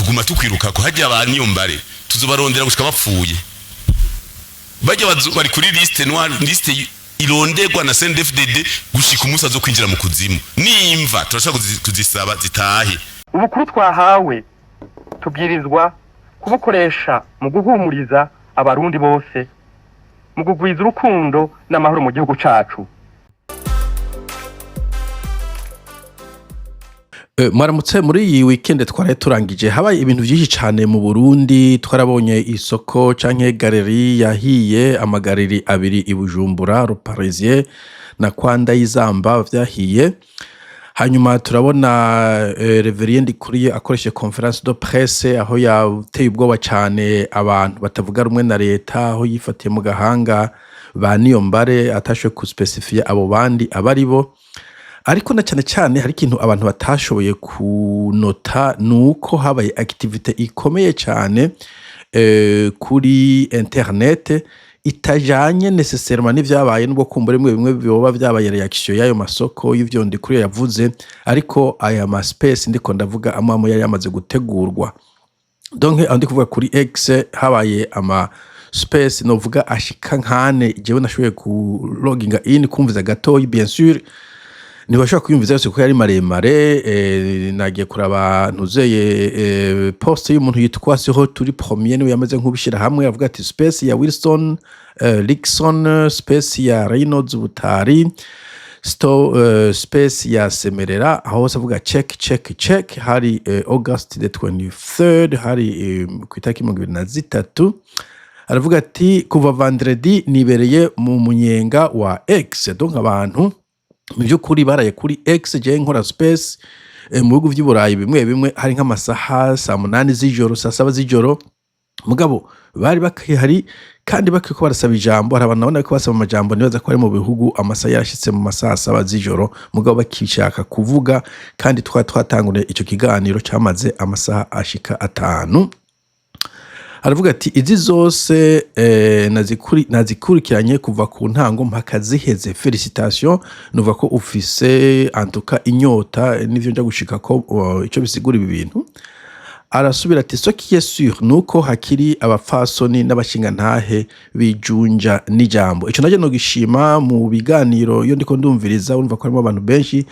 Tuguma tukwirukako hajya ba Niyombare, tuzobarondera gushika bapfuye. Bajya bari kuri liste noire, liste ironderwa na CNDD-FDD gushika umunsi azo kwinjira mu kuzimu. Nimva turashaka kuzisaba zitahe. Ubukuru twahawe tubwirizwa kubukoresha mu guhumuriza Abarundi bose, mu kugwiza urukundo n'amahoro mu gihugu cacu. Mwaramutse. Muri iyi weekend twaraye turangije habaye ibintu byinshi cyane mu Burundi. Twarabonye isoko canke galerie yahiye, amagaleries abiri i Bujumbura, Le Parisien na kwa Ndayizamba vyahiye. Hanyuma turabona Révérien Ndikuriyo akoresheje conférence de presse, aho yateye ubwoba cyane abantu batavuga rumwe na leta, aho yifatiye mu gahanga ba Niyombare, atashoboye kuspécifier abo bandi abaribo. Ariko na cyane cyane hari ikintu abantu batashoboye kunota, ni uko habaye activité ikomeye cyane kuri internet itajanye nécessairement n'ivyabaye, nubwo kumbura bimwe bimwe byoba vyabaye réaction y'ayo masoko y'ivyo Ndikuriyo yavuze. Ariko aya ma space ndiko ndavuga, amwe amwe yari yamaze gutegurwa. Donc aho ndi kuvuga kuri X, habaye ama space novuga ashika nkane. Jewe nashoboye ku loginga in kumviza gatoyi. Bien sûr ntibashobora kuyumviza yose kuko yari maremare. Nagiye kuraba ntuzeye post y'umuntu yitwa Siho Turi Premier, niwe yamaze nk'ubishyira hamwe, avuga ati space ya Wilson Lixon, space ya Reynolds Butari, space ya Semerera, aho hose avuga check, check, check. Hari August the 23rd, hari ku itariki 23. Aravuga ati kuva vendredi nibereye mu munyenga wa X. Donc abantu mu by'ukuri baraye kuri X. Je nkora space mu bihugu vy'i Burayi bimwe bimwe hari nk'amasaha saa 8 z'ijoro, saa 7 z'ijoro, mugabo bari bakihari kandi bakiriko barasaba ijambo. Hari abantu nabona bariko basaba amajambo, nibaza ko ari mu bihugu amasaha yarashitse mu masaha 7 z'ijoro, mugabo bakishaka kuvuga, kandi twari twatanguriye ico kiganiro camaze amasaha ashika 5. Aravuga ati izi zose nazikurikiranye kuva ku ntango mpaka ziheze, félicitations. Nuva ko ufise antuka inyota n'ivyo nja gushika ko ico bisigura ibi bintu. Arasubira ati ce qui est sûr nuko hakiri abapfasoni n'abashingantahe bijunja n'ijambo. Ico navyo nogishima. Mu biganiro iyo ndiko ndumviriza, urumva ko harimo abantu benshi,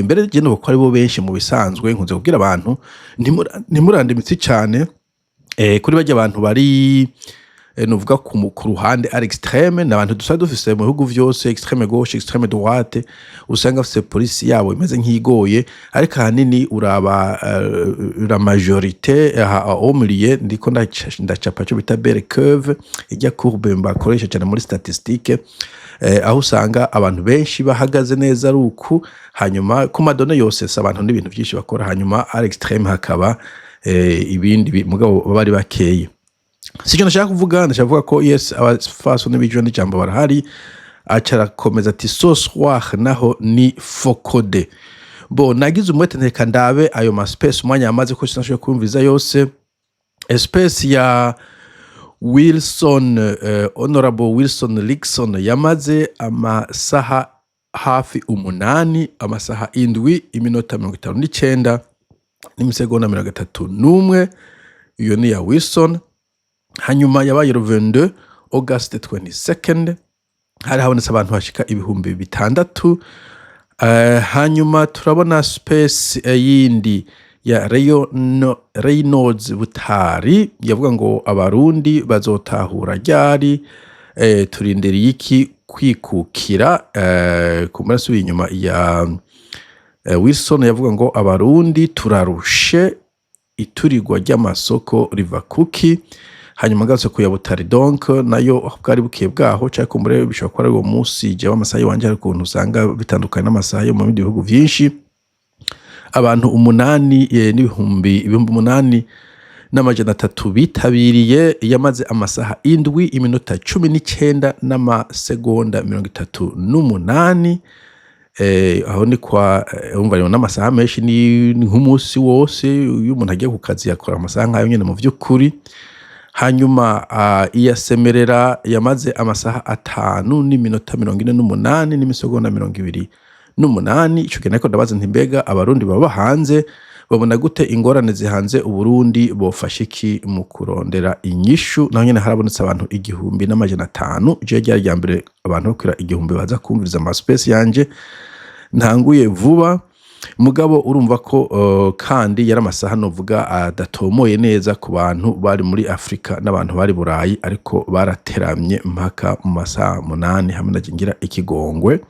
mbere je nuko ko aribo benshi. Mu bisanzwe nkunze kubwira abantu ntimurande imitsi cane kuri barya abantu bari nuvuga ku ruhande à l'extrême. Ni abantu dusa dufise mu bihugu vyose, extrême gauche, extrême droite, usanga bafise polisi yabo imeze nk'iyigoye. Ariko ahanini uraba la majorité aha au milieu. Ndiko ndacapa ico bita belle curve, ijya courbe bakoresha cyane muri statistique, aho usanga abantu benshi bahagaze neza ari uku. Hanyuma ku madone yose si abantu n'ibintu byinshi bakora, hanyuma à l'extrême hakaba ibindi mugabo baba ari bakeyi. Sicyo ndashaka kuvuga. Ndashaka kuvuga ko yes, abafasoni bijwe n'ijambo barahari. Aca arakomeza ati ce soir naho ni FOCODE. Bo nagize umwete nteka ndabe ayo ma space umwanya yamaze, ko sinashoboye kumviza yose. Space ya Wilson, Honorable Wilson Lixon, yamaze amasaha hafi 8, amasaha 7, iminota 59 n'imisegonda 31. Iyo ni ya Wilson. Hanyuma yabaye le 22 August 22nd, hari habonetse abantu bashika 6000. Hanyuma turabona space yindi ya Reynolds Butari, yavuga ngo Abarundi bazotahura ryari, turindiriye iki kwikukira? Kumbura asubiye inyuma ya Wilson, yavuga ngo Abarundi turarushe, iturirwa ry'amasoko riva kuki? Hanyuma ngarutse ku ya Butari, donc nayo bwari bukiye bwaho, canke kumbure bishobora kuba ari uwo munsi. Jewe amasaha yiwanje hari ukuntu usanga bitandukanye n'amasaha yo mu bindi bihugu vyinshi. Abantu 8 n'ibihumbi 8300 bitabiriye. Yamaze amasaha 7, iminota 19 n'amasegonda 38. Aho ni kwa urumva rero n'amasaha menshi, ni nk'umunsi wose. Iyo umuntu agiye ku kazi yakora amasaha nk'ayo nyene mu vy'ukuri. Hanyuma iyasemerera yamaze amasaha 5 n'iminota 48 n'imisegonda 28. Ico gihe nariko ndabaza nti mbega Abarundi baba hanze Babona gute ingorane zihanze Uburundi? Bofasha iki mu kurondera inyishu? Naho nyene harabonetse abantu 1500. Je ryari rya mbere abantu bakwira 1000 baza kumviriza ama space yanje ntanguye vuba. Mugabo urumva ko kandi yari amasaha novuga adatomoye neza ku bantu bari muri Afrika n'abantu bari Burayi, ariko barateramye mpaka mu masaha 8 hamwe na ngira ikigongwe.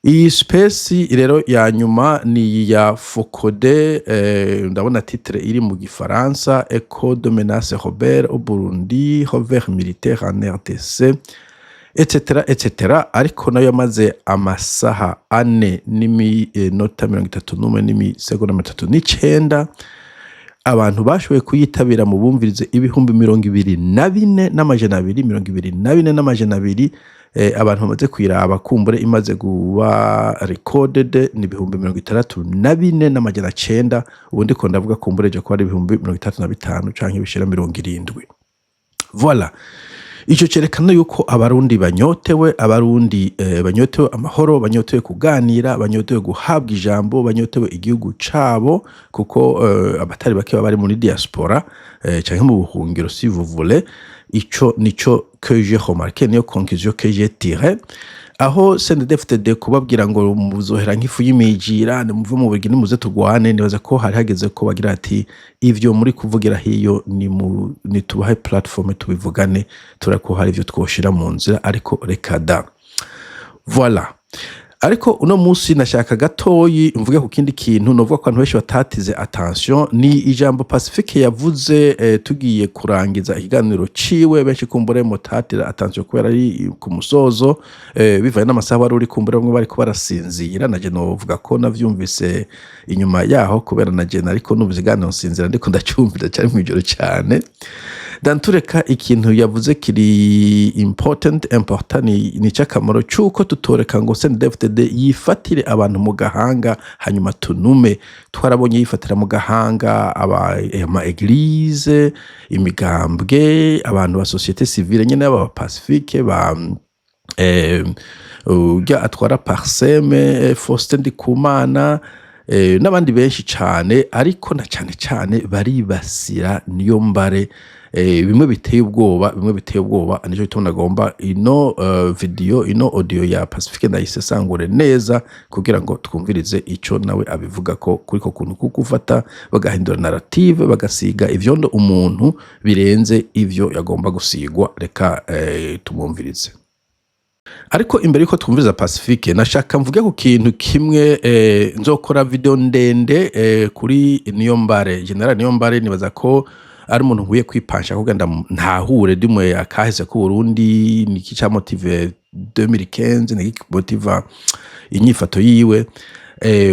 Iyi space rero ya nyuma ni iya Focode. Ndabona titre iri mu gifaransa: "Écho de menace rebelle au Burundi, revers militaire en RDC", etc etc. Ariko nayo yamaze amasaha 4 n'iminota 31 n'imisegonda 39. Abantu bashoboye kuyitabira mu bumvirize 24,200, 24,200. Abantu bamaze kuyiraba, kumbure imaze kuba recorded, ni 64,900. Ubundi ko ndavuga, kumbure je kuba ari 65,000 canke bishira 70. Voilà, ico cerekana yuko Abarundi banyotewe, Abarundi banyotewe amahoro, banyotewe kuganira, banyotewe guhabwa ijambo, banyotewe igihugu cabo, kuko abatari bake baba bari muri diaspora canke mu buhungiro, si vous voulez. Ico nico que j'ai remarqué, niyo conclusion que j'ai tiré. Aho CNDD-FDD kubabwira ngo muzohera nk'ifu y'imijira, nimuve mu burigi, nimuze tugwane, nibaza ko hari hageze ko bagira ati: "Ivyo muri kuvugira hiyo ni mu nitubahe platform tubivugane, turako hari ivyo twoshira mu nzira." Ariko reka da. Voilà. Ariko uno munsi nashaka gatoyi mvuge ku kindi kintu novuga ko abantu benshi batatize attention, ni ijambo Pacifique yavuze tugiye kurangiza ikiganiro ciwe. Benshi kumbure mutatira attention kubera ari ku musozo, bivanye n'amasaha wari uri, kumbure bamwe bariko barasinzira. Naje novuga ko navyumvise inyuma yaho, kubera naje nariko numva ikiganiro nsinzira, ndiko ndacyumvira cyari mw'ijoro cyane. Dantureka ikintu yavuze kiri important, ni icy'akamaro cy'uko tutoreka ngo CNDD-FDD yifatire abantu mu gahanga hanyuma tunume. Twarabonye yifatira mu gahanga aba ama église, imigambwe, abantu ba société civile nyene, aba pacifique ba urya atwara PARCEM, Faustin Ndikumana, n'abandi benshi cane. Ariko na cane cane baribasira Niyombare, bimwe biteye ubwoba, bimwe biteye ubwoba. Nico gituma nagomba ino video, ino audio ya Pacifique ndayisesangure neza kugira ngo twumvirize ico nawe abivuga ko kuri ko kuntu kuko gufata bagahindura narrative, bagasiga ivyondo umuntu birenze ivyo yagomba gusigwa. Reka tumwumvirize. Ariko imbere yuko twumviriza Pacifique, nashaka mvuge ku kintu kimwe. Nzokora video ndende kuri Niyombare, General Niyombare. Nibaza ko ari umuntu nkwiye kwipansha kugira ntahure dimwe akahise ku Burundi, niki ca motive 2015, niki motiva inyifato yiwe,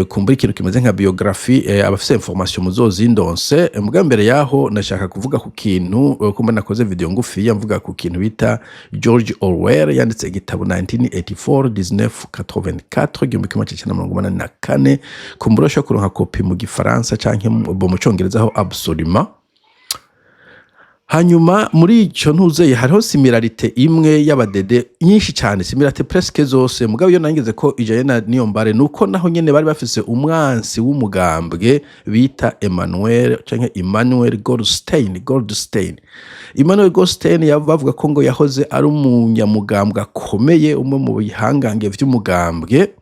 kumbura ikintu kimeze nka biographie. Abafise information muzozindonse. Muga mbere yaho nashaka kuvuga ku kintu, kumba nakoze video ngufiya mvuga ku kintu bita George Orwell, yanditse igitabo 1984, 1984, 1984. Kumbura ushobora kuronka kopi mu gifaransa canke mu congereza aho absolument. Hanyuma muri ico ntuzeye hariho similarité imwe y'abadede nyinshi cyane, similarité presque zose. Mugabo iyo nangeze ko ijanye na Niyombare, nuko naho nyene bari bafise umwansi w'umugambwe bita Emmanuel canke Emmanuel Goldstein. Goldstein, Emmanuel Goldstein, bavuga ko ngo yahoze ari umunyamugambwe akomeye, umwe mu bihangange vy'umugambwe.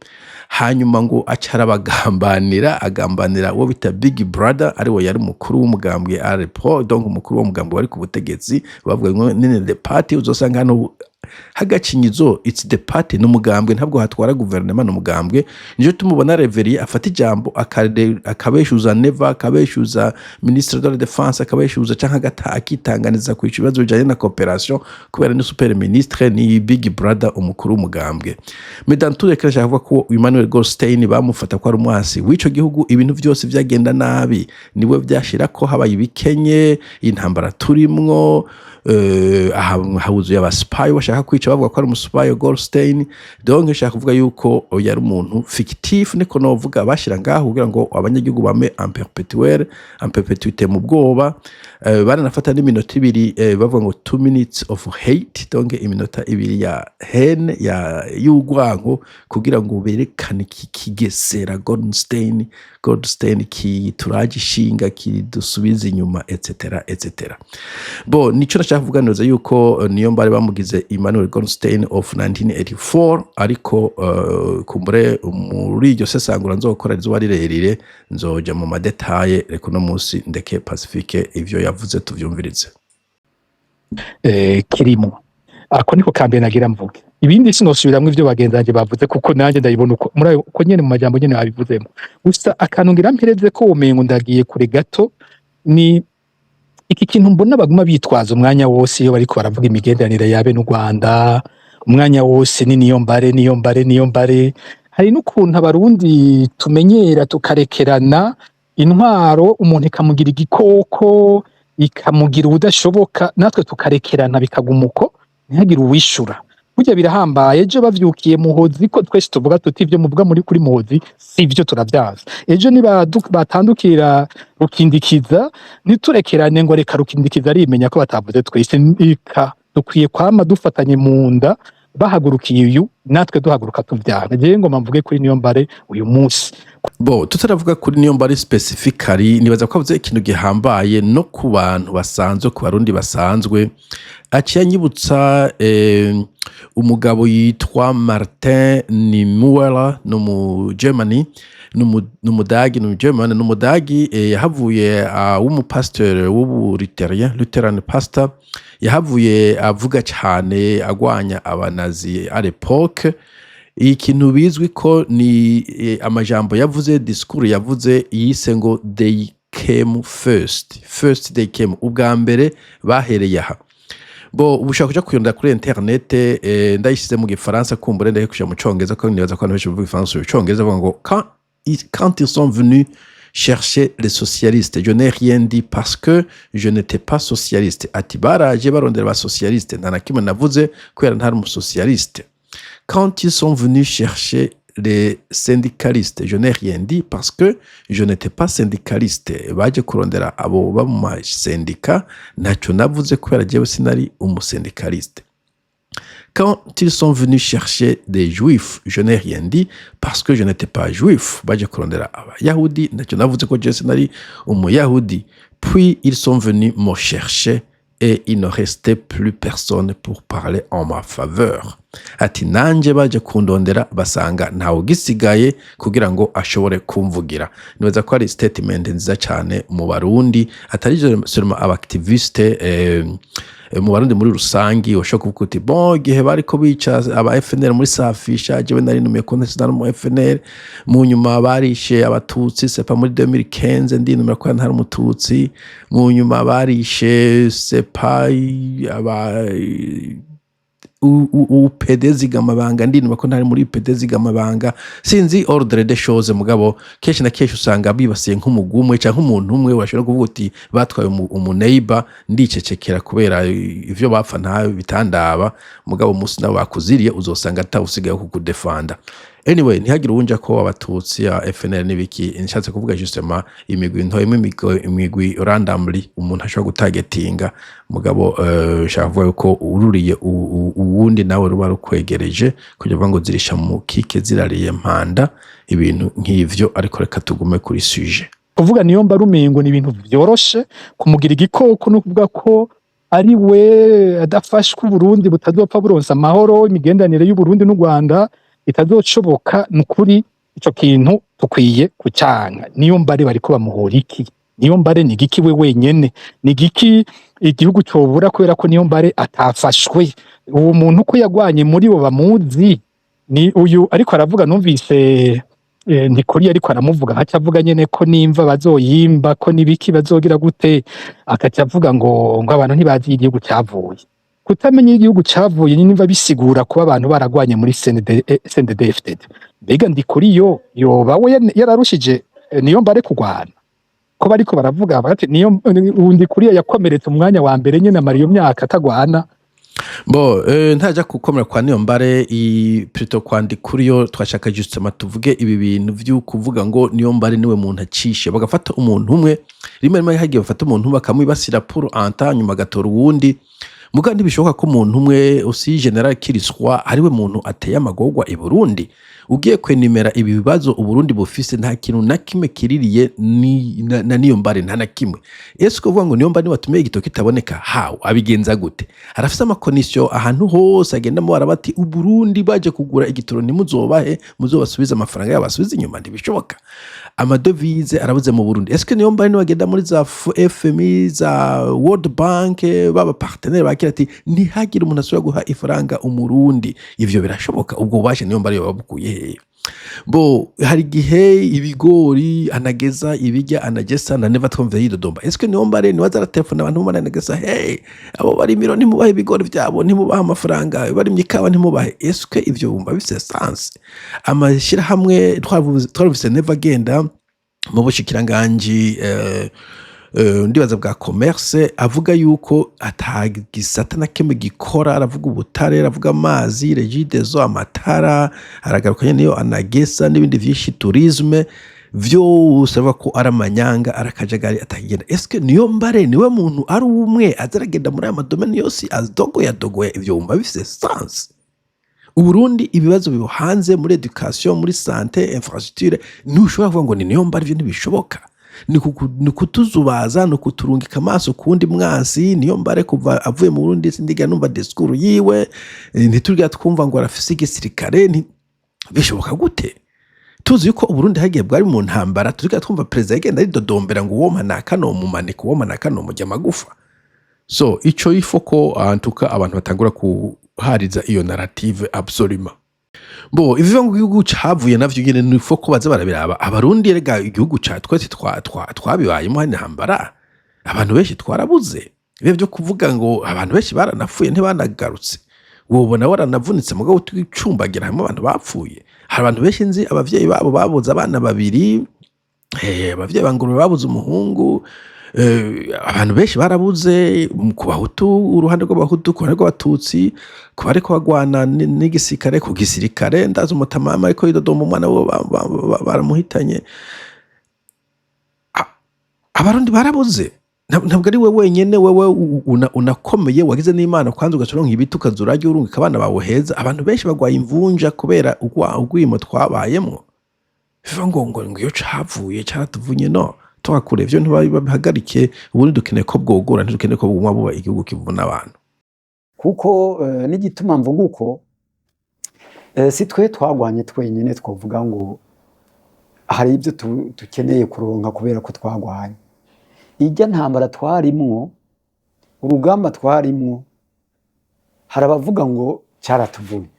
Hanyuma ngo aca arabagambanira, agambanira uwo bita Big Brother, ari we yari umukuru w'umugambwe arepo, donc umukuru w'umugambwe wari ku butegetsi. Bavuga ngo nene the party, uzosanga hano hagacinyizo, it's the party, ni umugambwe, ntabwo hatwara guverinoma, ni umugambwe. Nico tumubona Révérien afata ijambo akabeshuza Neva, akabeshuza ministre de la défense, akabeshuza canke akitanganiza ku ibibazo bijanye na coopération, kubera ni super ministre, ni Big Brother, umukuru w'umugambwe. Mais dans tous les cas, nshaka kuvuga ko Emmanuel Goldstein bamufata ko ari umwasi w'ico gihugu. Ibintu vyose vyagenda nabi niwe vyashira ko habaye ibikenye, intambara turimwo, aha habuzuye abasipayi bashaka kwica, bavuga ko ari umusipayi Goldstein. Donc nshaka kuvuga yuko yari umuntu fictif, niko novuga, bashira ngaho kugira ngo abanyagihugu bame en perpétuel, en perpétuité mu bwoba. Baranafata n'iminota 2, bavuga ngo 2 minutes of hate, donc iminota 2 ya haine, ya y'urwango, kugira ngo berekane iki kigesera Goldstein. Goldstein kituraje ishinga, kidusubiza inyuma, etc etc. Bo nico nashaka kuvuga, nibaza yuko Niyombare bamugize Emmanuel Goldstein of 1984, ariko kumbure muri iryo sesangura nzokora rizoba rirerire, nzoja mu ma détails. Reka uno munsi ndeke Pacifique ivyo yavuze tuvyumvirize. Kirimo ako niko kambere nagira mvuge. Ibindi sinosubiramwo ivyo bagenzi banje bavuze, kuko nanjye ndabibona uko muri ayo, uko nyene mu majambo nyene babivuzemo. Gusa akantu ngira mpereze ko womengo ndagiye kure gato, ni iki kintu mbona baguma bitwaza umwanya wose iyo bariko baravuga imigenderanire yabe n'u Rwanda. Umwanya wose ni Niyombare, Niyombare, Niyombare. Hari n'ukuntu Abarundi tumenyera tukarekerana intwaro, umuntu ikamugira igikoko, ikamugira ubudashoboka, natwe tukarekerana bikaguma uko, ntihagire uwishura. Burya birahambaye. Ejo bavyukiye Muhozi, ko twese tuvuga tuti ivyo muvuga muri kuri Muhozi sivyo, turavyaza. Ejo niba batandukira Rukindikiza, ntiturekerane ngo reka Rukindikiza arimenya ko batavuze twese. Ika dukwiye kwama dufatanye mu nda, bahagurukiye uyu natwe duhaguruka tuvyanga. Jewe ngoma mvuge kuri Niyombare uyu munsi. Bo tutaravuga kuri Niyombare specifically, nibaza ko avuze ikintu gihambaye no ku bantu basanzwe, ku Barundi basanzwe. Aciye anyibutsa umugabo yitwa Martin Niemöller, ni umu Germany, ni Umudagi, ni umu German, ni Umudagi, yahavuye w'umupasiteri w'ubu Lutheran pastor, yahavuye avuga cyane agwanya Abanazi à l'époque. Ikintu bizwi ko ni amajambo yavuze, discours yavuze yise ngo "They came first". First they came, ubwa mbere bahereye aha. Bo ubu ushobora kuja kuyondera kuri internet, ndayishyize mu Gifaransa, kumbure ndeke kuja mu Congereza, ko nibaza ko abantu benshi bavuga Igifaransa. Mu Congereza bavuga ngo "Quand ils sont venus chercher les socialistes, je n'ai rien dit parce que je n'étais pas socialiste." Ati baraje barondera ba socialiste, nta na kimwe navuze kubera ntari umusocialiste. "Quand ils sont venus chercher les syndicalistes, je n'ai rien dit parce que je n'étais pas syndicaliste." Baje kurondera abo ba mu masendika, ntacyo navuze kubera jewe sinari umusyndicaliste. "Quand ils sont venus chercher des juifs, je n'ai rien dit parce que je n'étais pas juif." Baje kurondera Abayahudi, ntacyo navuze ko jewe sinari Umuyahudi. "Puis ils sont venus me chercher et il ne restait plus personne pour parler en ma faveur." Ati nanje baje kundondera basanga ntawe ugisigaye kugira ngo ashobore kumvugira. Nibaza ko ari statement nziza cyane mu Barundi, atari seulement aba activiste, mu Barundi muri rusangi. Ushobora kuvuga uti bon, igihe bariko bica aba FNL muri Safisha, jewe nari numiye ko nari mu FNL. Mu nyuma barishe Abatutsi sepa muri 2015, ndinumira ko ntari Umututsi. Mu nyuma barishe sepa aba UPD Zigamabanga, ndinuma ko ntari muri UPD Zigamabanga. Sinzi ordre des choses, mugabo kenshi na kenshi usanga bibasiye nk'umugwi umwe canke umuntu umwe. Washobora kuvuga uti batwaye umuneiba, ndicecekera kubera ivyo bapfa nta bitandaba. Mugabo umunsi nawe bakuziriye, uzosanga atawusigaye kukudefanda. Anyway, ntihagire uwunja ko Abatutsi ya FNL n'ibiki. Nshatse kuvuga justement imigwi ntoya, imigwi randomly umuntu ashobora gutagetinga. Mugabo nshaka kuvuga yuko ururiye uwundi nawe ruba rukwegereje, kugira ngo zirisha mu kike zirariye mpanda, ibintu nk'ivyo. Ariko reka tugume kuri sujet. Kuvuga Niyombare umengo ni ibintu vyoroshe kumugira igikoko, no kuvuga ko ari we adafashwe Uburundi butazopfa buronse amahoro, imigenderanire y'Uburundi n'u Rwanda itazoshoboka. Ni ukuri ico kintu tukwiye kucanka. Niyombare bariko bamuhora iki? Niyombare ni igiki we wenyene? Ni igiki igihugu cobura kubera ko Niyombare atafashwe? Uwo muntu ko yagwanye muri bo bamuzi, ni uyu ariko aravuga. Numvise Ndikuri ariko aramuvuga, nkaca avuga nyene ko nimva bazoyimba, ko nibiki bazogira gute, akaca avuga ngo abantu ntibazi igihugu cavuye. Kutamenya igihugu cavuye nimva bisigura kuba abantu baragwanye muri CND, CNDD-FDD. Mbega Ndikuriyo yoba we yararushije Niyombare kugwana, ko bariko baravuga bati niyo Ndikuriyo yakomeretse umwanya wa mbere nyene, amara iyo myaka atagwana? Bo ntaja gukomera kwa Niyombare, i plutôt kwa Ndikuriyo, twashaka justement tuvuge ibi bintu vyo kuvuga ngo Niyombare niwe muntu acishe, bagafata umuntu umwe. Rimwe rimwe hagiye bafata umuntu umwe bakamwibasira pour un temps, nyuma agatora uwundi. Muga ntibishoboka ko umuntu umwe usi général Kiriswa ariwe muntu ateye amagorwa i Burundi. Ugiye kwenimera ibi bibazo Uburundi bufise, nta kintu na kimwe kiririye ni, na Niyombare, nta na kimwe. Ese kuvuga ngo Niyombare niwe watumiye igitoki kitaboneka, how abigenza gute? Arafise ama connexions ahantu hose agendamo, barabati Uburundi baje kugura igitoro, ntimuzobahe, muzobasubize amafaranga yabo, basubize inyuma. Ntibishoboka. Ama devises arabuze mu Burundi. Eske Niyombare niwe agenda muri za FMI, za World Bank, baba partenaire bakira ati ntihagire umuntu asubira guha ifaranga Umurundi? Ivyo birashoboka? Ubwo bubasha Niyombare yoba bukuye hehe? Bo hari igihe ibigori anageza ibijya anagesa na Neva twumva yidodomba. Eske Niyombare niwe aza aratelefona abantu bo anagesa: "Hey, abo barimiro ntimubahe ibigori vyabo, ntimubahe amafaranga, barimye ikawa ntimubahe"? Eske ivyo wumva bifise sens? Amashirahamwe twarumvise Neva agenda mu bushikiranganji, ndibaza bwa commerce, avuga yuko atagisata na kimwe gikora. Aravuga ubutare, aravuga amazi, Regideso, amatara, aragaruka nyene niyo anagesa n'ibindi vyinshi, tourisme, vyose avuga ko ari amanyanga, ari akajagari, atakigenda. Eske Niyombare niwe muntu ari umwe aza aragenda muri aya ma domaines yose adogoya dogoya? Ivyo wumva bifise sens? Uburundi ibibazo bibuhanze muri education, muri santé, infrastructure, ntushobora kuvuga ngo ni Niyombare. Ivyo ntibishoboka. Ni kutuzubaza, ni ukuturungika amaso kuwundi mwansi. Niyombare kuva avuye mu Burundi sindiga numva discours yiwe, ntiturya twumva ngo arafise igisirikare. Bishoboka gute? Tuzi yuko Uburundi hagiye bwari mu ntambara, turiko twumva perezida yagenda aridodombera ngo uwo manaka nomumanika, uwo manaka nomurya amagufa. So ico ifo ko antuka abantu batangura kuhariza iyo narrative, absolument. Bo ibiva ngo igihugu cavuye navyo nyene ni fo ko baza barabiraba. Abarundi rega, igihugu ca twese twabibayemo, hari intambara, abantu benshi twarabuze. Ibihe byo kuvuga ngo abantu benshi baranapfuye ntibanagarutse, wobona waranavunitse mugabo twicumbagira harimo abantu bapfuye. Hari abantu benshi nzi abavyeyi babo babuze abana babiri, abavyeyi ba Ngurube babuze umuhungu, abantu benshi barabuze ku Bahutu, uruhande rw'Abahutu, ku ruhande rw'Abatutsi, ku bariko bagwana n'igisirikare, ku gisirikare. Ndazi umutamama ariko yidodoma umwana we baramuhitanye. Abarundi barabuze. Ntabwo ari we wenyene. Wewe unakomeye, wagize n'Imana kwanza ugaca uronka ibiti ukaza urarya, urungika abana bawe heza. Abantu benshi bagwaye imvunja kubera ugwimo twabayemwo. Bivuga ngo iyo cavuye caratuvunye, no tuhakure ivyo ntibabihagarike. Ubundi dukeneye ko bwogora, ntidukeneye ko buguma buba igihugu kivuna abantu. Kuko n'igituma mvuga uko, si twe twagwanye twenyine twavuga ngo hari ibyo dukeneye kuronka kubera ko twagwanye. Ijya ntambara twarimwo, urugamba twarimwo, hari abavuga ngo cyaratuvunye,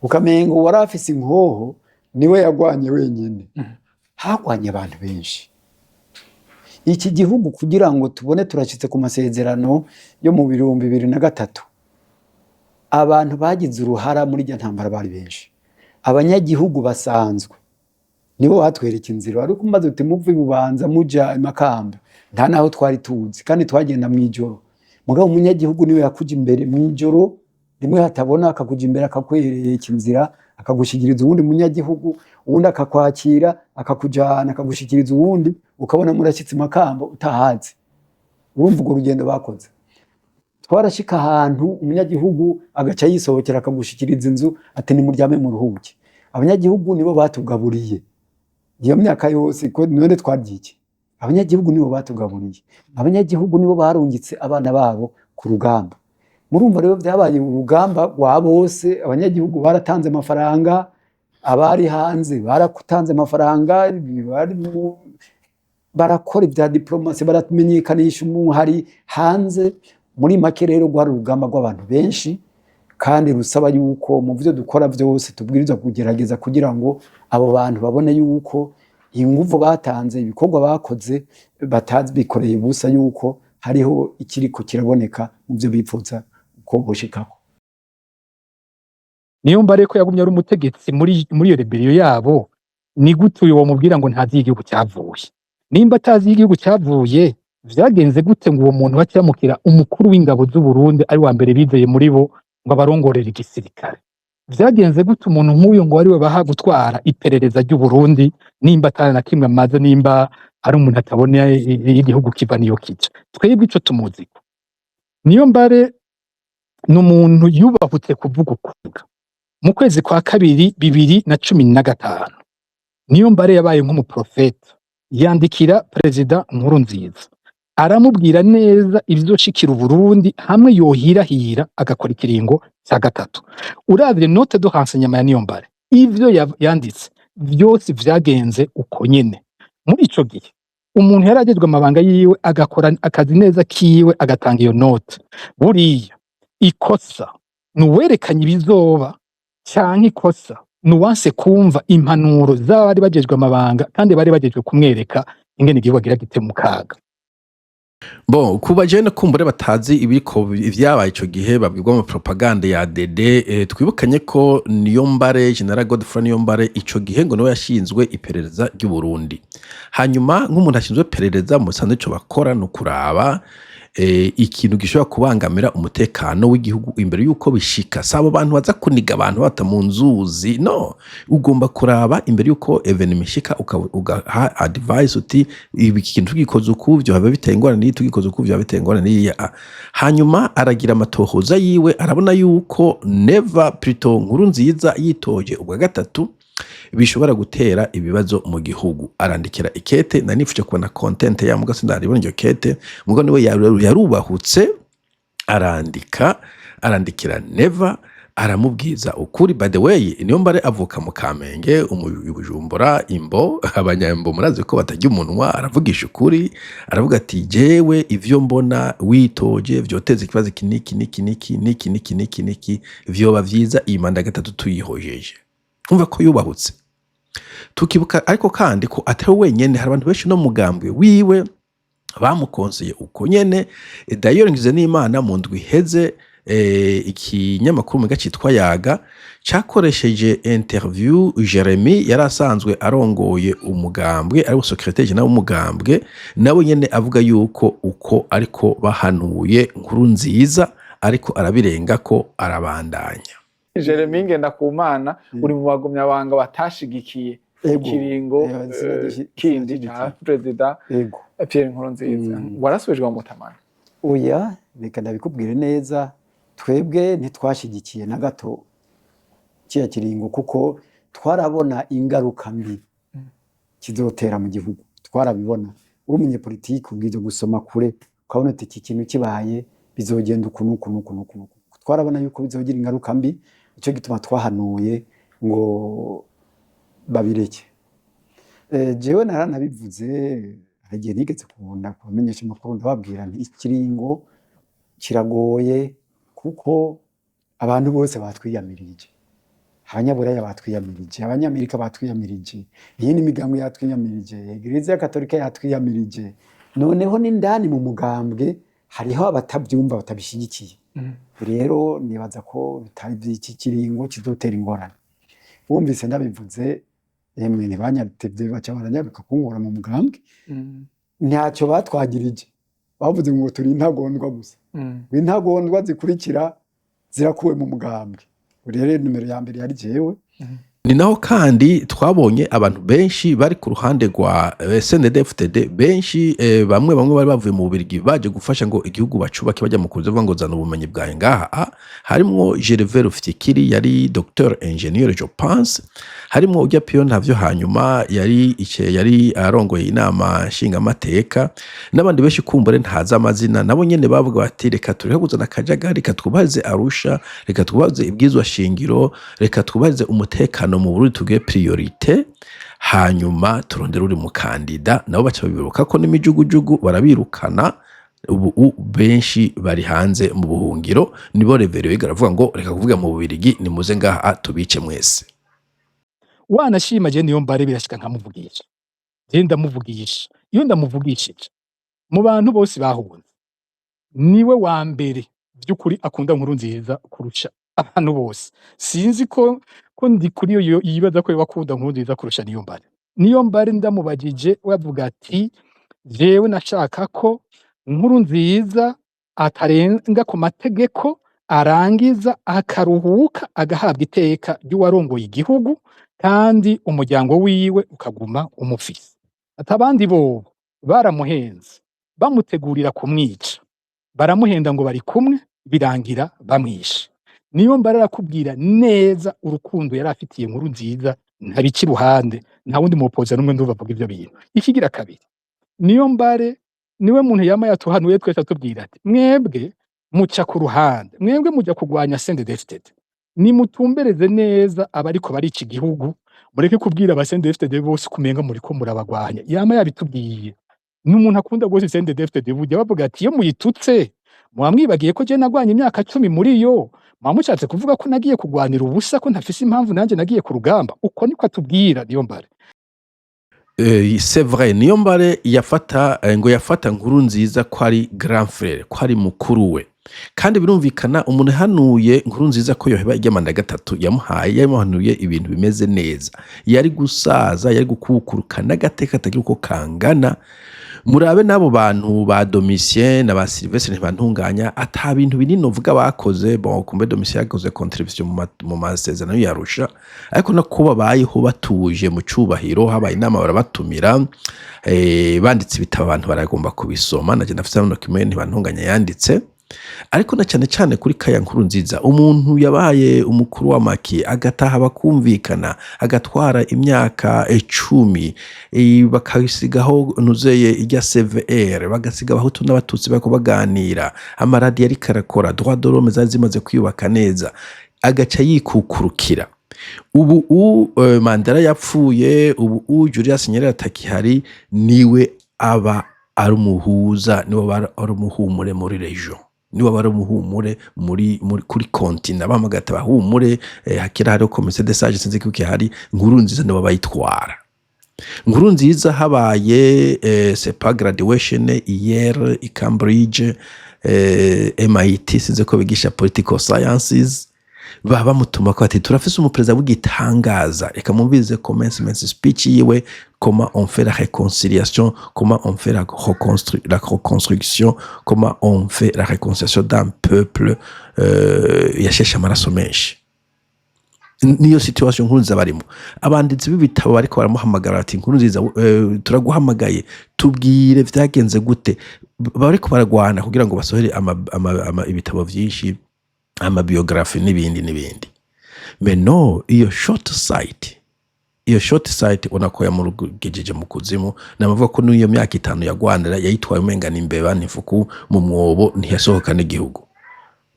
ukamengo wari afise inkoho niwe yagwanye wenyine. Hagwanye abantu benshi. Iki gihugu kugira ngo tubone turashyitse ku masezerano yo mu 2003, abantu bagize uruhara muri iryo ntambara bari benshi. Abanyagihugu basanzwe nibo batwereka inzira. Ariko umaze uti muve i Bubanza muja i Makamba, nta naho twari tuzi kandi twagenda mu ijoro. Mugabo umunyagihugu niwe yakuja imbere mu ijoro rimwe hatabona, akakuja imbere, akakwereka inzira, akagushikiriza uwundi munyagihugu, uwundi akakwakira, akakujana, akagushikiriza uwundi, ukabona murashyitse i Makamba utahazi. Urumva urwo rugendo bakoze. Twarashika ahantu umunyagihugu agaca yisohokera, akagushikiriza inzu, ati nimuryame muruhuke. Abanyagihugu nibo batugaburiye iyo myaka yose. Ko none twarya iki? Abanyagihugu nibo batugaburiye, abanyagihugu nibo barungitse abana babo ku rugamba. Murumva rero byabaye urugamba rwa bose. Abanyagihugu baratanze amafaranga, abari hanze baratanze amafaranga, bari barakora ibya diplomasi, baramenyekanisha umuhari hanze. Muri make rero rwari urugamba rw'abantu benshi, kandi rusaba yuko mu byo dukora byose tubwirizwa kugerageza kugira ngo abo bantu babone yuko inguvu batanze, ibikorwa bakoze, batabikoreye ubusa, yuko hariho ikiriko kiraboneka mu byo bipfuza ko boshikako. Niyo mbare ko yagumye ari umutegetsi muri iyo rébellion yabo, ni gute uyu womubwira ngo ntazi igihugu cyavuye? Nimba atazi igihugu cyavuye, vyagenze gute ngo uwo muntu bakiramukira umukuru w'ingabo z'u Burundi, ari wa mbere bizeye muri bo, ngo abarongorere igisirikare? Vyagenze gute umuntu nk'uyu ngo ariwe baha gutwara iperereza ry'u Burundi, nimba atari na kimwe amaze, nimba ari umuntu atabona igihugu kiva niyo kija? Twebwe ico tumuziko Niyombare ni umuntu yubahutse kuvuga ukuvuga. Mu kwezi kwa kabiri 2015, Niyombare yabaye nk'umuprofeta, yandikira Perezida Nkurunziza, aramubwira neza ibizoshikira Uburundi hamwe yohirahira agakora ikiringo ca gatatu. Uravye note de renseignement ya Niyombare, ivyo yanditse vyose vyagenze uko nyene. Muri ico gihe umuntu yari ajejwe amabanga yiwe, agakora akazi neza kiwe, agatanga iyo note, buriya ikosa ni uwerekanye ibizoba canke ikosa ni uwanse kumva impanuro z'abari bajejwe amabanga kandi bari bajejwe kumwereka ingene igihugu agira gite mu kaga? Bon, kuba jene kumbure batazi ibiriko ivyabaye ico gihe, babwirwa mu propagande ya DD. Twibukanye ko Niyombare, General Godefroid Niyombare, ico gihe ngo niwe yashinzwe iperereza ry'u Burundi. Hanyuma nk'umuntu ashinzwe iperereza, mu bisanzwe ico bakora ni ukuraba ikintu gishobora kubangamira umutekano w'igihugu imbere yuko bishika. Si abo bantu baza kuniga abantu bata mu nzuzi, no ugomba kuraba imbere yuko événement ishika, ugaha advice uti: "Ibi kintu tugikoze uku vyohava biteye ingorane n'iyi, tugikoze uku vyohava biteye ingorane n'iyi." Hanyuma aragira amatohoza yiwe, arabona yuko Neva, plutôt Nkurunziza, yitoje ubwa gatatu bishobora gutera ibibazo mu gihugu, arandikira ikete. Nari nifuje kubona content ya muga sindaribona iryo kete, muga niwe yarubahutse arandika, arandikira Neva, aramubwiza ukuri. By the way, Niyombare avuka mu Kamenge, i Bujumbura, imbo. Abanyambo murazi ko batarya umunwa. Aravugisha ukuri, aravuga ati: "Jewe ivyo mbona, witoje vyoteza ikibazo iki niki niki niki niki niki niki niki, vyoba vyiza iyi manda ya gatatu tuyihojeje." Umva ko yubahutse. Tukibuka ariko kandi ko atari we wenyene, hari abantu benshi no mugambwe wiwe bamukonseye uko nyene. D'ailleurs, ngize n'Imana, mu ndwi iheze ikinyamakuru muga citwa Yaga cakoresheje interview Jeremy yari asanzwe arongoye umugambwe, ari secrétaire général w'umugambwe, nawe nyene avuga yuko uko ariko bahanuye Nkurunziza, ariko arabirenga ko arabandanya. Jeremy Ngendakumana, uri mu bagumyabanga batashigikiye Ego. ikiringo kindi ca Perezida Pierre Nkurunziza. Warasubijwe mu mutamana? Oya, reka ndabikubwire neza. Twebwe ntitwashigikiye na gato kiriya kiringo, kuko twarabona ingaruka mbi kizotera mu gihugu. Twarabibona. Uri umunyepolitiki ubwiza gusoma kure, ukabona uti: "Iki kintu kibaye bizogenda uku n'uku n'uku n'uku n'uku." Twarabona yuko bizogira ingaruka mbi, nicyo gituma twahanuye ngo babireke. Jewe naranabivuze, hari igihe nigeze kubona kubamenyesha amakuru, ndababwira nti: "Ikiringo kiragoye kuko abantu bose batwiyamirije, Abanyaburaya batwiyamirije, Abanyamerika batwiyamirije, iyindi migambo yatwiyamirije, Eglise Katolika yatwiyamirije, noneho n'indani mu mugambwe hariho abatabyumva, batabishyigikiye. Rero nibaza ko bitari by'iki kiringo kizotera ingorane." Wumvise ndabivuze, emwe, ntibanyatevye, baca baranyaruka kunkura mu mugambwe. Ntacyo batwagirije, bavuze ngo turi intagondwa gusa, ngo intagondwa zikurikira zirakuwe mu mugambwe. Rero nimero ya mbere yari jewe. Ni naho kandi twabonye abantu benshi bari ku ruhande rwa CNDD-FDD, benshi, bamwe bamwe bari bavuye mu Bubirigi baje gufasha ngo igihugu bacubake, bajya mu kuza bavuga ngo: "Zana ubumenyi bwawe ngaha." Harimwo Gervais Rufyikiri, yari docteur ingénieur, je pense, harimwo ujya Pio Ntavyo, hanyuma yari ice yari arongoye Inama Nshingamateka, n'abandi benshi kumbure ntazi amazina. Nabo nyene bavuga bati: "Reka tureke kuzana akajagari, reka twubahirize Arusha, reka twubahirize ibwirizwa shingiro, reka twubahirize umutekano mu Burundi, tugire priorité, hanyuma turondere uri mukandida." Nabo baca babiruka ko n'imijugujugu, barabirukana. Ubu benshi bari hanze mu buhungiro. Nibo Révérien wiga aravuga ngo: "Reka kuvuga mu Bubirigi, nimuze ngaha tubice mwese." Wanashima, je Niyombare birashika nkamuvugisha. Je ndamuvugisha. Iyo ndamuvugishije, mu bantu bose bahunze, niwe wa mbere vy'ukuri akunda Nkurunziza kurusha abantu bose. Sinzi ko Ndikuriyo yibaza ko yoba akunda Nkurunziza kurusha Niyombare. Niyombare ndamubajije, we avuga ati: "Jewe nashaka ko Nkurunziza atarenga ku mategeko, arangiza akaruhuka, agahabwa iteka ry'uwarongoye igihugu, kandi umuryango wiwe ukaguma umufise." Ati: "Abandi bobo baramuhenze, bamutegurira kumwica." Baramuhenda ngo bari kumwe, birangira bamwishe. Niyombare arakubwira neza urukundo yari afitiye Nkurunziza, ntabica iruhande. Nta wundi mu opposant n'umwe ndumva avuga ivyo bintu. Ikigira kabiri, Niyombare niwe muntu yama yatuhanuye twese, atubwira ati: "Mwebwe muca ku ruhande, mwebwe muja kugwanya CNDD-FDD, nimutumbereze neza abariko barica igihugu, mureke kubwira aba CNDD-FDD bose kumenga muriko murabagwanya." Yama yabitubwiye. Ni umuntu akunda gose CNDD-FDD. Burya bavuga ati: "Iyo muyitutse muba mwibagiye ko je nagwanye imyaka 10 muri yo, muba mushatse kuvuga ko nagiye kugwanira ubusa, ko ntafise impamvu nanje nagiye ku rugamba." Uko niko atubwira Niyombare. C'est vrai, Niyombare yafata ngo yafata Nkurunziza ko ari grand frère, ko ari mukuru we. Kandi birumvikana, umuntu yahanuye Nkurunziza ko yoheba irya manda gatatu yamuhaye, yamuhanuye ibintu bimeze neza. Yari gusaza, yari gukukuruka n'agateka katagira uko kangana. Murabe n'abo bantu ba Domitien na ba Sylvestre Ntibantunganya, ata bintu binini uvuga bakoze. Bon, kumbe Domitien yakoze contribution mu masezerano yarusha, ariko no kuba babayeho batuje mu cubahiro, habaye inama barabatumira, banditse ibitabo abantu baragomba kubisoma. Naje ndafise hano document Ntibantunganya yanditse. Ariko na cyane cyane kuri kaya Nkurunziza, umuntu yabaye umukuru w'amaki, agataha bakumvikana, agatwara imyaka 10, bakasigaho nuzeye ijya CVR, bagasiga Abahutu n'Abatutsi bariko baganira, amaradiyo ariko arakora, droit de l'homme zari zimaze kwiyubaka neza, agaca yikukurukira. Ubu Mandela yapfuye, ubu Julius Nyerere atakihari, niwe aba ari umuhuza, niwe aba ari umuhumure muri région, niwe aba ari umuhumure muri kuri continent. Bahamagaye ati: "Abahumure." Hakira hariho comité des sages, sinzi ko ihari. Nkurunziza niwe bayitwara. Nkurunziza habaye c'est pas graduation hier i Cambridge, MIT, sinzi ko bigisha political sciences, baba bamutuma ko ati: "Turafise umuperezida w'igitangaza, reka mumvize commencement speech yiwe, comment on fait la réconciliation, comment on fait la reconstruction, comment on fait la réconciliation d'un peuple yasheshe amaraso menshi." Niyo situation Nkurunziza barimo. Abanditsi b'ibitabo bariko baramuhamagara bati: "Nkurunziza, turaguhamagaye, tubwire vyagenze gute." Bariko baragwana kugira ngo basohore ibitabo vyinshi, ama biographie n'ibindi n'ibindi. Mais no iyo short sight, iyo short sight ubona ko yamugejeje mu kuzimu. Namavuga ko n'iyo myaka 5 yagwanira yayitwaye umenga n'imbeba n'ifuku mu mwobo, ntiyasohoka n'igihugu.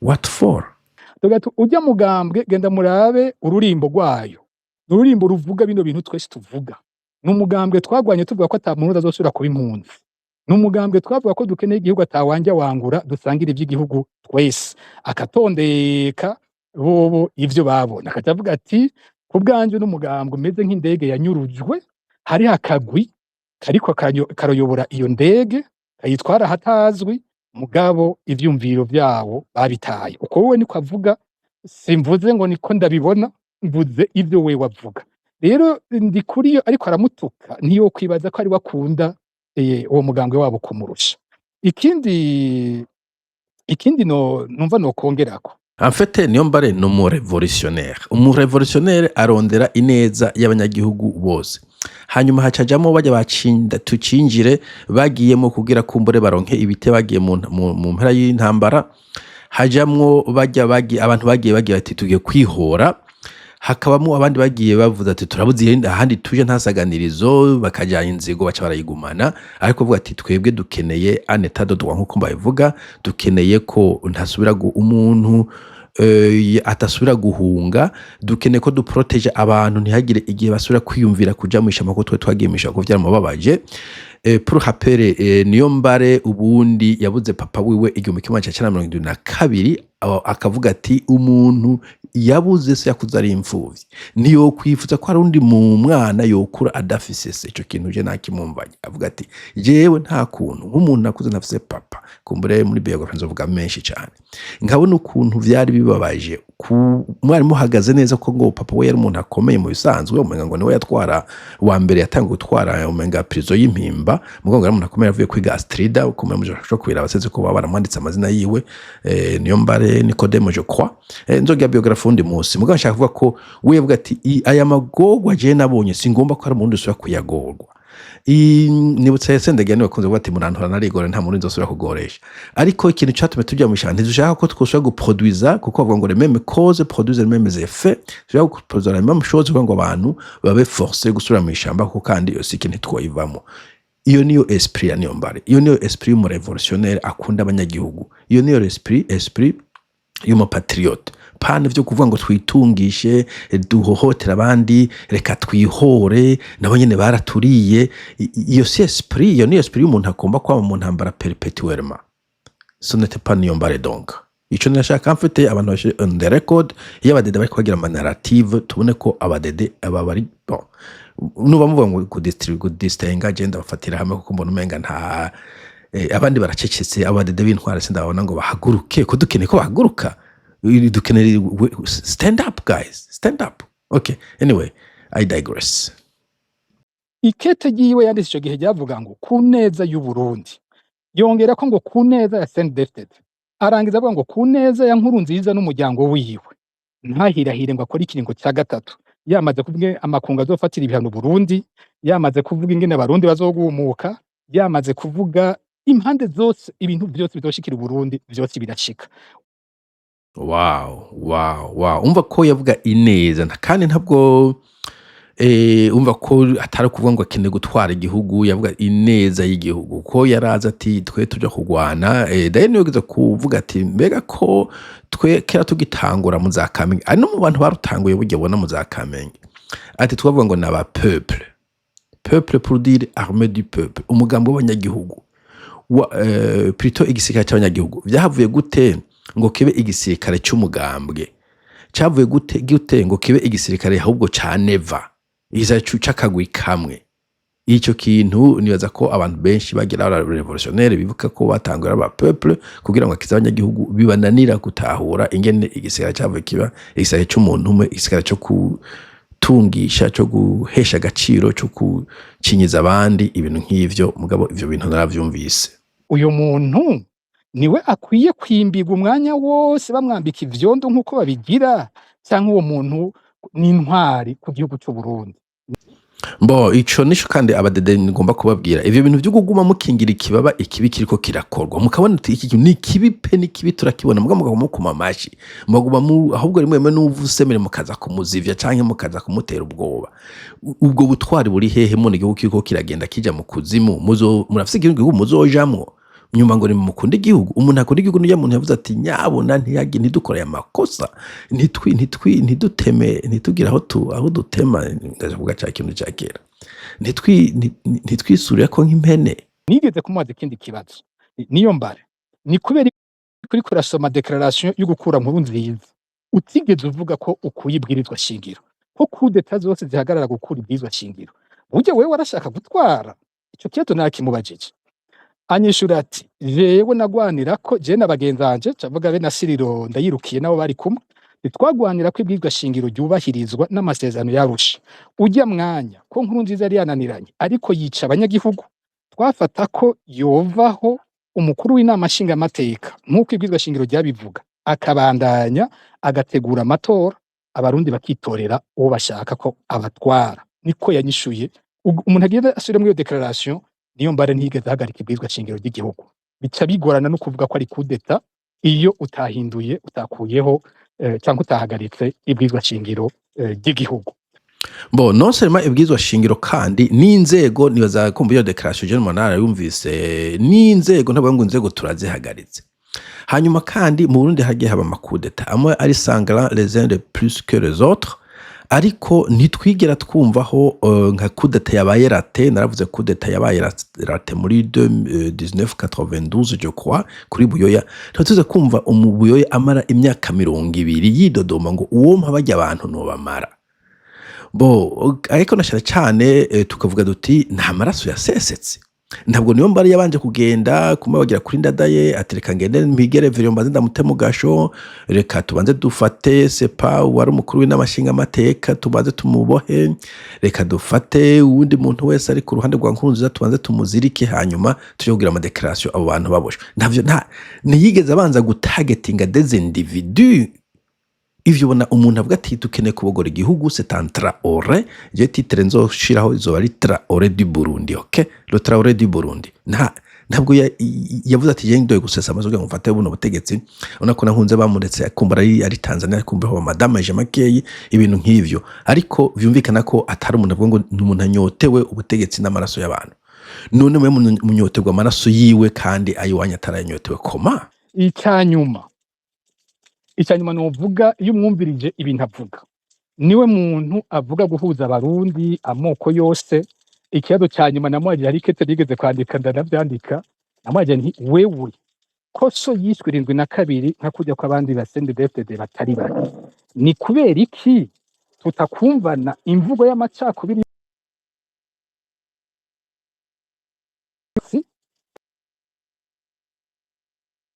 What for? Tugati ujya mugambwe, genda murabe ururimbo rwayo, ni ururimbo ruvuga bino bintu twese tuvuga. Ni umugambwe twagwanye tuvuga ko ata muntu azosubira kuba impunzi. Ni umugambwe twavuga ko dukeneye igihugu atawanja wangura, dusangira ivy'igihugu twese. Akatondeka bobo ivyo babona, akaca avuga ati: "Ku bwanje n'umugambwe umeze nk'indege yanyurujwe, hariho akagwi kariko karayobora iyo ndege, kayitwara ahatazwi, mugabo ivyumviro vyawo babitaye." Uko wewe niko avuga. Simvuze ngo niko ndabibona, mvuze ivyo wewe avuga. Rero Ndikuriyo ariko aramutuka, ntiyokwibaza ko ari we akunda uwo mugambwe wabo kumurusha. Ikindi no numva nokongerako. En fait, Niyombare ni umu révolutionnaire. Umu révolutionnaire arondera ineza y'abanyagihugu bose. Hanyuma hacajamwo barya bacinda tucinjire bagiyemo kugira kumbure baronke ibite, bagiye mu mpera y'intambara. Hajamwo barya bagiye, abantu bagiye bati: "Tugiye kwihora." Hakabamwo abandi bagiye bavuze ati: "Turabuze ahandi tuje, ntasaganirizo." Bakajana inzigo, baca barayigumana. Ariko bavuga ati: "Twebwe dukeneye un état de droit." Nkuko mbabivuga, dukeneye ko ntasubira umuntu atasubira guhunga, dukeneye ko duproteje abantu, ntihagire igihe basubira kwiyumvira kuja mw'ishamba, ko twe twagiye mw'ishamba kuko vyaramubabaje. Pour rappel, Niyombare ubundi yabuze papa wiwe 1972, akavuga ati: "Umuntu yabuze se, yakuze ari imfuvyi, ntiyokwifuza ko hari undi mu mwana yokura adafise se." Ico kintu je nakimumvanye. Avuga ati: "Jewe nta kuntu nk'umuntu nakuze ntafise papa." Kumbure muri biographie nzovuga menshi cane, nkabona ukuntu vyari bibabaje ku mwarimu uhagaze neza, ko ngo papa we yari umuntu akomeye mu bisanzwe, umenga ngo niwe yatwara wa mbere, yatanga gutwara umenga prison y'impimba, mugongo yari umuntu akomeye, avuye kwiga Astrida. Ukomeye muje kwira abaseze ko baba baramwanditse amazina yiwe, Niyombare Nicodemo, je crois. Nzogira biographie undi munsi. Mugabo nshaka kuvuga ko we yavuga ati: "Aya magorwa je nabonye, singomba ko hari umurundi usubira kuyagorwa." Nibutse Sendege niwe bakunze kuvuga ati: "Murantora narigora, nta muntu nzosubira kugoresha." Ariko ikintu catumye tuja mu ishamba, ntidushaka ko twosubira guproduiza, kuko bavuga ngo les mêmes causes produisent les mêmes effets. Dushaka guproduiza la même chose kugira ngo abantu babe forcés gusubira mu ishamba, kuko kandi iyo siki ntitwoyivamo. Iyo niyo esprit ya Niyombare, iyo niyo esprit y'umurévolutionnaire akunda abanyagihugu, iyo niyo esprit y'umupatriote. Pana vyo kuvuga ngo twitungishe, duhohotere abandi, reka twihore, nabo nyene baraturiye. Iyo si esprit, iyo niyo esprit y'umuntu agomba kwama mu ntambara perpétuellement. Ce n'était pas Niyombare. Donc ico nashaka mfite abantu bashire on the record, iyo abadede bariko bagira ama narrative, tubone ko abadede aba bari bon nuba muvuga ngo kudistinga, je ndabafatira hamwe, kuko mbona umenga nta abandi baracecetse. Abadede b'intwara sindababona ngo bahaguruke, ko dukeneye ko bahaguruka. Dukeneye stand up, guys, stand up. Okay, anyway, I digress. Ikete ryiwe yanditse ico gihe ryavuga ngo ku neza y'u Burundi, yongera ko ngo ku neza ya CNDD-FDD, arangiza avuga ngo ku neza ya Nkurunziza n'umuryango wiwe, ntahirahire ngo akore ikiringo ca gatatu. Yamaze kuvuga amakungu azofatira ibihano Burundi, yamaze kuvuga ingene Abarundi bazogumuka, yamaze kuvuga impande zose, ibintu vyose bizoshikira Uburundi vyose birashika. Wow, umva ko yavuga ineza kandi ntabwo umva ko atari ukuvuga ngo akeneye gutwara igihugu, yavuga ineza y'igihugu, ko yaraza ati twe tuja kurwana. Daye niwe yigeze kuvuga ati mbega ko twe kera tugitangura mu za Kamenge, ari no mu bantu barutanguye burya ubona mu za Kamenge, ati twavuga ngo ni aba peuple, peuple pour dire armée du peuple, umugambi w'abanyagihugu wa, plutôt igisirikare cy'abanyagihugu. Vyahavuye gute ngo kibe igisirikare cy'umugambwe? Cyavuye gute ngo kibe igisirikare ahubwo ca Neva, igisirikare c'akagwi kamwe? Ico kintu nibaza ko abantu benshi bagira aba révolutionnaire bibuka ko batanguye aba peuple kugira ngo akize abanyagihugu, bibananira gutahura ingene igisirikare cyavuye kiba igisirikare c'umuntu umwe, igisirikare cyo gutungisha, cyo guhesha agaciro, cyo gucinyiza abandi, ibintu nk'ivyo. Mugabo ivyo bintu naravyumvise. Uyu muntu niwe akwiye kwimbigwa umwanya wose, bamwambika ivyondo nk'uko babigira, canke uwo muntu ni intwari ku gihugu c'u Burundi? Bo ico nico kandi abadede ngomba kubabwira: ivyo bintu vyo kuguma mukingira ikibaba ikibi kiriko kirakorwa, mukabona uti iki kintu ni kibi pe, ni kibi, turakibona, muga muguma mukoma amashi, muguma mu ahubwo rimwe rimwe n'uvusemere mukaza kumuzivya canke mukaza kumutera ubwoba. Ubwo butwari buri hehe mubona igihugu kiriko kiragenda kija mu kuzimu? Muzo murafise igihugu muzojamwo nyuma ngo nimukunde igihugu. Umuntu akunda igihugu niyo muntu yavuze ati nyabona ntiyagi ntidukore aya makosa, ntitwi ntitwi ntiduteme, ntitugire aho dutema, ndavuga ca kintu ca kera, ntitwisurire ko nk'impene. Nigeze kumubaza ikindi kibazo: Niyombare, ni kubera uriko urasoma déclaration yo gukura Nkurunziza utigeze uvuga ko ukuye ibwirizwa shingiro, ko coup d'état zose zihagarara gukura ibwirizwa shingiro? Burya wewe warashaka gutwara? Ico kibazo narakimubajije, anyishura ati: "Jewe nagwanira ko jewe na bagenzi banje," cavuga be na Siriro Ndayirukiye nabo bari kumwe, "ntitwagwanira ko ibwirizwa shingiro ryubahirizwa n'amasezerano y'Arusha. Urya mwanya ko Nkurunziza yari yananiranye ariko yica abanyagihugu, twafata ko yovaho, umukuru w'inama nshingamateka nk'uko ibwirizwa shingiro ryabivuga akabandanya agategura amatora, Abarundi bakitorera uwo bashaka ko abatwara." Niko yanyishuye. Umuntu agenda asubire muri iyo déclaration, Niyombare ntiyigeze ahagarika ibwirizwa shingiro ry'igihugu. Bica bigorana no kuvuga ko ari coup d'état iyo utahinduye, utakuyeho cyangwa utahagaritse ibwirizwa shingiro ry'igihugu. Bon, non seulement ibwirizwa shingiro, kandi n'inzego. Nibaza kumva iyo déclaration je umuntu yumvise n'inzego, ntabwo ngo inzego turazihagaritse. Hanyuma kandi mu Burundi hagiye haba ama coups d'état amwe ari sanglant les uns de plus que les autres, ariko ntitwigera twumvaho nka coup d'état yabaye raté. Naravuze coup d'état yabaye raté muri 1992, je crois, kuri Buyoya. Tuba kumva umu Buyoya amara imyaka 20 yidodoma ngo uwo mpa bajya abantu nobamara bo. Ariko na cyane cyane tukavuga duti nta maraso yasesetse. Ntabwo Niyombare yabanje kugenda kumubagira kuri Ndadaye ati: "Reka ngende mpigere vero, mbanze ndamute mu gasho, reka tubanze dufate sepa wari umukuru w'inama nshingamateka, tubanze tumubohe, reka dufate uwundi muntu wese ari ku ruhande rwa Nkurunziza, tubanze tumuzirike, hanyuma tujye kugira ama déclaration abo bantu baboshwe." Ntavyo, nta ntiyigeze abanza gutagetinga des individus. Ivyo ubona umuntu avuga ati dukeneye kubogora igihugu, c'est un Traoré. Je titre nzoshiraho izoba ari Traoré du Burundi, ok, le Traoré du Burundi. Ntabwo yavuze ati je ndoye gusesa amazu kugira ngo mfate buno butegetsi. Ubona ko nahunze bamuretse, akumbura ari Tanzania, akumbura aho madame aje makeyi, ibintu nk'ivyo. Ariko vyumvikana ko atari umuntu avuga ngo ni umuntu anyotewe ubutegetsi n'amaraso y'abantu. None mwe munyoterwa amaraso yiwe kandi ayiwanyu atarayanyotewe koma? Icyanyuma novuga, iyo umwumvirije ibintu avuga, niwe muntu avuga guhuza Abarundi, amoko yose. Ikibazo cya nyuma namwagira, hari ikete nigeze kwandika, ndanavyandika, namwagira nti: "Wewe ko so yishwe 72 nka kurya kw'abandi ba CNDD-FDD batari bake, ni kubera iki tutakumvana imvugo y'amacakubiri?"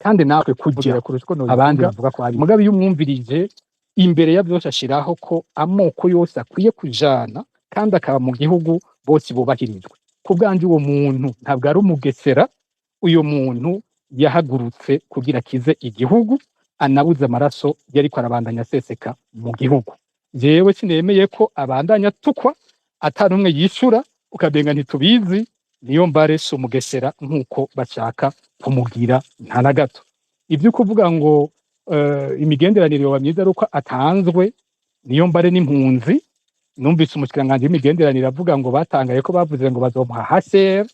Kandi natwe kujya kurusha uko abandi bavuga ko ari mugabe. Iyo umwumvirije, imbere ya byose ashiraho ko amoko yose akwiye kujana kandi akaba mu gihugu, bose bubahirijwe. Ku bwanje, uwo muntu ntabwo ari umugesera. Uyo muntu yahagurutse kugira akize igihugu, anabuze amaraso yariko arabandanya aseseka mu gihugu. Jewe sinemeye ko abandanya atukwa atari umwe yishura, ukabenga ntitubizi. Niyombare si umugesera nk'uko bashaka kumugira, nta na gato. Ibyo kuvuga ngo imigenderanire yoba myiza ari uko atanzwe, Niyombare n'impunzi, numvise umushikiranganji w'imigenderanire avuga ngo batangaye ko bavuze ngo bazomuha HCR.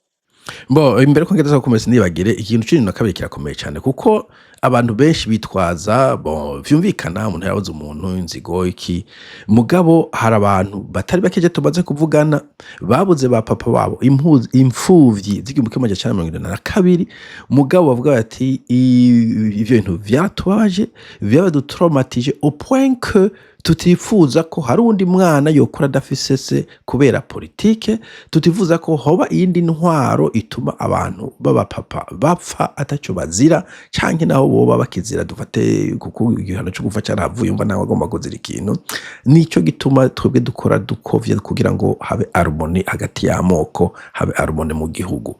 Bo imbere ko ngeza gukomeza, nibagire ikintu cumi na kabiri kirakomeye cyane, kuko abantu benshi bitwaza, bon, vyumvikana umuntu yabuze umuntu, inzigo iki. Mugabo hari abantu batari bakeje tumaze kuvugana babuze ba papa wabo, imfuvyi z'1972, mugabo bavuga bati ivyo bintu vyaratubabaje, vyabadutraumatije au point que tutifuza ko hari uwundi mwana yokura adafise se kubera politike, tutifuza ko hoba iyindi ntwaro ituma abantu b'abapapa bapfa ataco bazira, canke naho boba bakizira, dufate kuko igihano co gupfa carahavuye, umva nawe agomba kuzira ikintu. Nico gituma twebwe dukora dukovye kugira ngo habe harmonie hagati y'amoko, habe harmonie mu gihugu.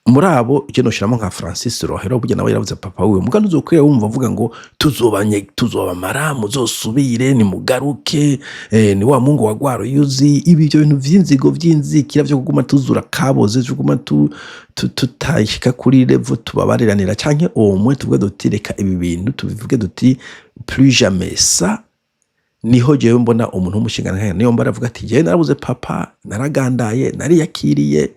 Muri abo je noshiramo nka Francis Rohero. Burya nawe yaravuze papa wiwe, muga ntuzokwira wumva avuga ngo tuzobanye, tuzobamara, muzosubire, nimugaruke, ni wa mungu wa gwaro yuzi. Ibi ivyo bintu vy'inzigo, vy'inzikira, vyo kuguma tuzura kaboze, vyo kuguma tutashika kuri level tubabariranira, canke omwe tuvuge duti reka ibi bintu tubivuge duti plus jamais ça. Niho jewe mbona umuntu w'umushinga niyo mbara avuga ati jewe narabuze papa, naragandaye, nariyakiriye,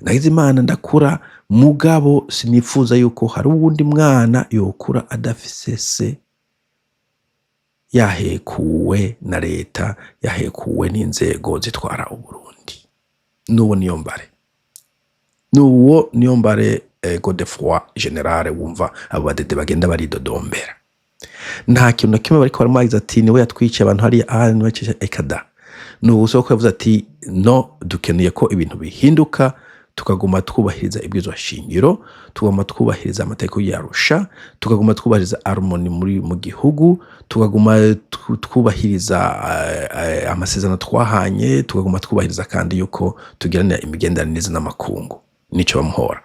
nagize Imana ndakura, mugabo sinifuza yuko hari uwundi mwana yokura adafise se, yahekuwe na leta, yahekuwe n'inzego zitwara Uburundi. N'uwo Niyombare, n'uwo Niyombare Godefroid général. Wumva abo badede bagenda baridodombera, nta kintu na kimwe bariko baramwagiza ati niwe yatwiciye abantu hariya, aha niwe yacishe ekada. Ni ubuso ko yavuze ati no, dukeneye ko ibintu bihinduka, tukaguma twubahiriza ibwirizwa shingiro, tuguma twubahiriza amategeko y'Arusha, tukaguma twubahiriza harmonie muri mu gihugu, tukaguma twubahiriza amasezerano twahanye, tukaguma twubahiriza kandi yuko tugiranira imigenderanire neza n'amakungu. Nico bamuhora.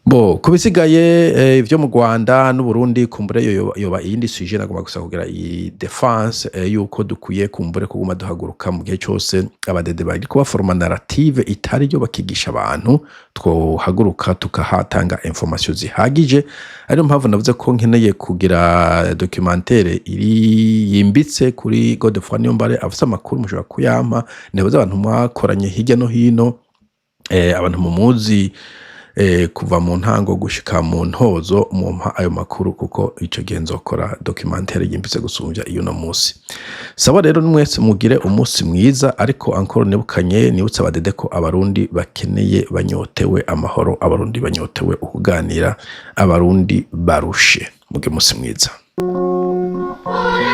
Bo kubisigaye ivyo mu Rwanda n'Uburundi, kumbure yoba iyindi sujet. Nagomba gusa kugira iyi défense yuko dukwiye kumbure kuguma duhaguruka mu gihe cyose abadede bari kubaforma narrative itari yo bakigisha abantu, twohaguruka tukahatanga information zihagije. Ariyo mpamvu navuze ko nkeneye kugira documentaire iri yimbitse kuri Godefroid Niyombare. Afise amakuru mushobora kuyampa, nibaza abantu mwakoranye hirya no hino, abantu mumuzi kuva mu ntango gushika mu ntozo, mumpa ayo makuru, kuko ico gihe nzokora documentaire yimbitse gusumvya iyo no musi. Sawa rero, mwese mugire umunsi mwiza. Ariko encore nibukanye, nibutse abadede ko Abarundi bakeneye, banyotewe amahoro, Abarundi banyotewe ukuganira, Abarundi barushe. Mugire umunsi mwiza. Burundi.